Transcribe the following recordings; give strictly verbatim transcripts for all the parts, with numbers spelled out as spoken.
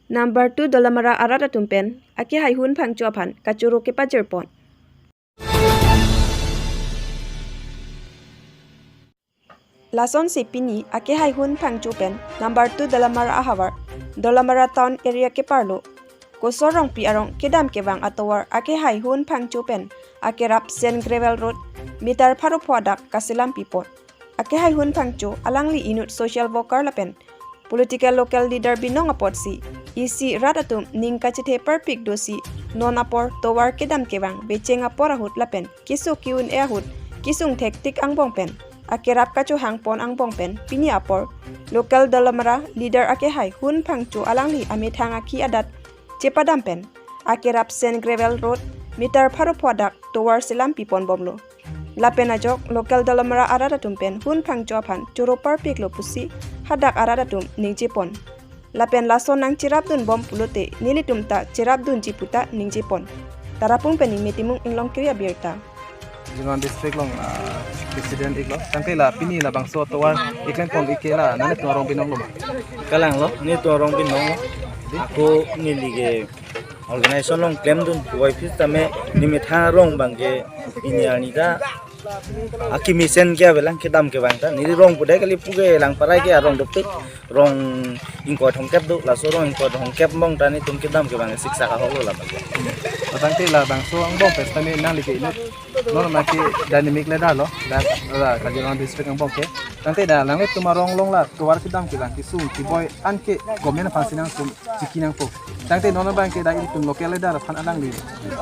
Number two Dolamara arat atum pen akehai Hun Phangcho aphan kachoro kepajirpon. Lasonsi pini akehai Hun Phangcho pen number two Dolamara ahavar, Dolamara town area keparlo Kosor Rongpi arong kedam kevang atovar akehai Hun Phangcho pen akerap Sand Gravel Road meter pharo pho adak kaselam pipon. Akehai Hun Phangcho alangli inut social worker lapen political local leader binong apotsi isi rat atum ning kachethe parpik dosi non apor tovar kedam kevang becheng apor ahut lapen keso ke-un-e ahut kesung thektik angbong pen akerap kachohangpon angbong pen pini apor local Dolamara leader akehai Hun Phangcho alangli amethang akhi adat chepadam pen akerap Sand Gravel Road meter pharo pho adak tovar selam pipon bomlo. Lapen ajok local Dolamara arat atum pen Hun Phangcho aphan choro parpiklo pusi hadak arat atum ningjepon. Lapen lason nangcherapdun bom pulote nelitum ta cherapdunji puta ningjepon. Tarapung pen Ningme Timung, Inglongkiri abirta. Jiribam district along, ah, president iklo. Tangte la pini labangso atovar keklempon ik ke la nanglitum arong binong lo ma? Kalang lo, nelitum arong binong lo. Ako neli ke organization along klemdun, wai phis tame ne methang arong abangke pini arni ta akimi sen ke avelang kedam kevang ta. Neli rong pudai kali pu ke Langparai ke arong dopik, rong ingkoi thomkep do, laso rong ingkoi thomkep angbong ta nelitum kedam kevang siksak ahok lo labang. Tangte labangso angbong pen tame nangli ke inut non make dynamic leader lo, dak la Kaziranga district angbong ke. Tangte da nanglitum arong along la tovar kedam kevang kesung keboi an ke government aphansi nangtum chiki nangpo. Tangte non abangke da ilitum local leader aphan alangli,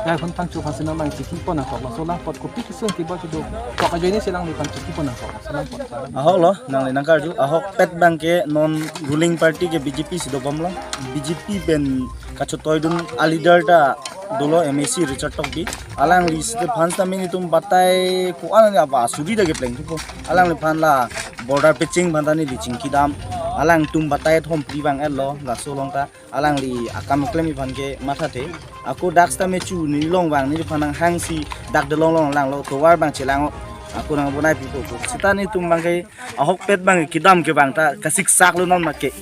da Hun Phangcho aphansi non abang chikipon nangkok, laso langpot kopi kesung keboi kedo kok ajoine si alangliphan chikipon nangkok, laso langpot. Ahok lo, nangli nangkarju, ahokpet abangke non ruling party ke B J P si dobom lo. B J P pen kachotoidun aleader ta dolo M A C Richard Tokbi. Alangli site aphan tame nelitum batai ko-an apa suri da kepleng thupo. Alangliphan la border pecheng aphan ta neli chingkidam. Alangtum batai thom phli vang-etlo laso along ta. Alangli akam klem aphan ke mathathe. Ako dak sitame chu nelilong vang neliphan nanghangsi dak delong long langlo tovar abang chelang-o. Ako nangbonai pipo ko. Sita nelitum abangke ahokpet abang kedam kevang ta kasiksak lo non make.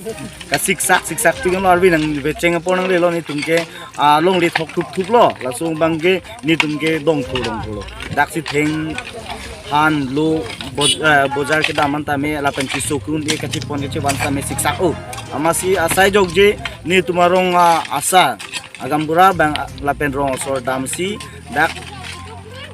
Kasiksak siksak tu kan arvi nang becheng apor nanglelo nelitum ke, ah, longle thok thup thup lo. Laso abangke nelitum ke dongthu dongthu lo. Dak si theng han lo boj-, eh, bojar kedam an tame lapen keso ke-un-e kachepon kachevan tame siksak-o. Amatsi asai jokje nelitum arong, ah, asa agaonbura abang, ah, lapen rong asor damsi dak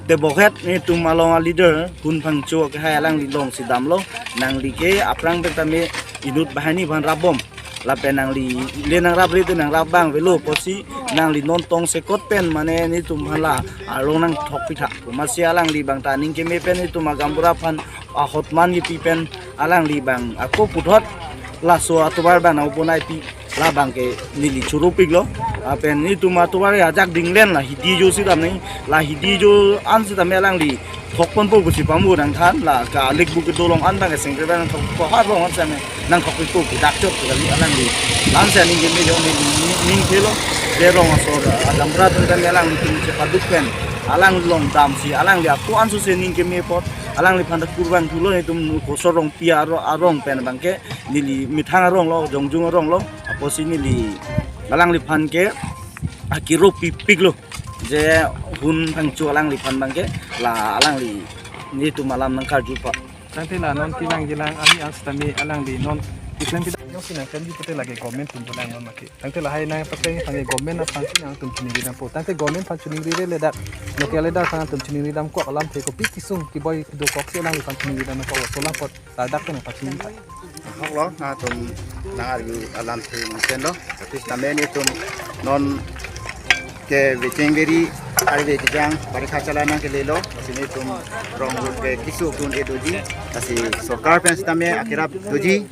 tebokhet nelitum along aleader Hun Phangcho akehai alangli longsi damlo, nangli ke aphrang pen tame inut banghini aphan rapbom. Lapen nangli le nangrap re te nangrap abang avelo pusi nangli non tongsekot pen mane nelitum aphan la arong nangthok pitha. Amatsi alangli abang ta aning keme pen nelitum agaonbura aphan ahokman kipi pen alangli abang ako puthot laso atovar abang nangbonai pi labangke neli choro piklo. Lapen nelitum atovar ajak dinglen la hidi jo si dam nang, la hidi jo an sitame alangli thokponpo pusi pambu nangthan, la ka alik bu kedo along an abangke sengkre abang nangthok ko ha along an same nangthok pipo pu dak chot kali alangli. Lam si aning keme jo ne ning, ning, ning thelo. Le rong asor agaonbura atum tame alanglitum chepaduk pen alang long damsi alangli ako anso si aning keme apot alangliphan ta kurvangthulo nelitum Kosor Rongpi aro-, arong pen abangke neli methang arong lo, jongjung arong lo, apotsi neli alangliphan ke akiro pipiklo. Je Hun Phangcho alangliphan abangke la alangli nelitum alam nangkarju pa. Tangte la non kelang kelang ahi an sitame alangli non keklem kedam jongsi nangklemji pute lake government atum bonai non make. Tangte lahai nangpakleng aphan ke government aphansi nangtum chiningri dampo. Tangte government aphan chiningri re le dak local leader aphan nangtum chiningri damkok alamthe kopi kesung keboi kedo koksi alangliphan chiningri damkok laso langpot ladak pen nangpachini. Ahok lo, nangtum nangarju alamthe mesen lo. Tapi sitame nelitum non ke becheng beri arve kejang parikha chala nangkelelo. Lasi nelitum rong road ke keso ke-un-e doji. Lasi sorkar pen sitame akerap doji.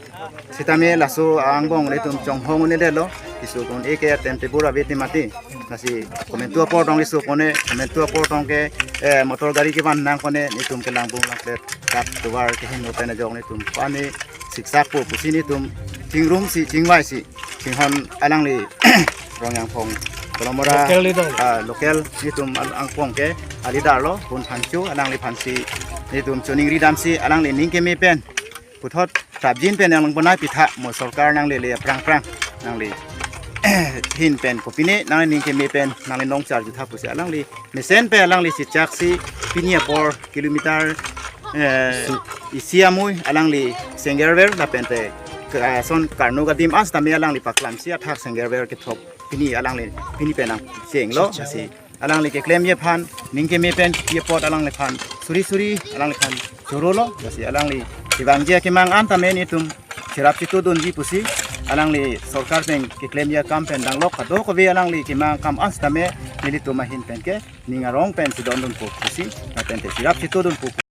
Sitame laso angbong nelitum chonghong un-edetlo. Keso ke-un-e ke tem tebur ave te mati. Lasi komantu apor tong keso kone, komantu apor tong ke, eh, motor gari kevan nang kone nelitum kelang bung langpet. Dak tovar kehingno pen ajok nelitum pani siksakpo pusi nelitum chingrumsi chingvaisi chinghon alangli Rongyangphong Dolamara, local leader. Ah, local nelitum al-, angbong ke aleader lo Hun Phangcho alangliphansi nelitum chiningri damsi alangli aning keme pen puthot trapjin pen nangbonai pitha mo sorkar nanglele aphrang phrang nangli ahin pen kopine nangli ning keme pen nangli nong charju tha pusi alangli mesen pen alangli si chaksi pini apor kilometer eh, isi amui alangli senggerver lapen te ke- ason karno gadim an setame alangli paklam si athak senggerver kethok pini alangli pini pen nang chenglo. Lasi alangli keklemji aphan ning keme pen kipi apot alangliphan suri suri alangliphan chorolo. Lasi alangli kevangji akemang an tame nelitum cherap chitudunji pusi alangli sorkar pen keklemji akam pen danglok kadokave alangli kemang akam an setame nelitum ahin pen ke ning arong pen chedondunpo pusi lapen te cherap chitudunpo.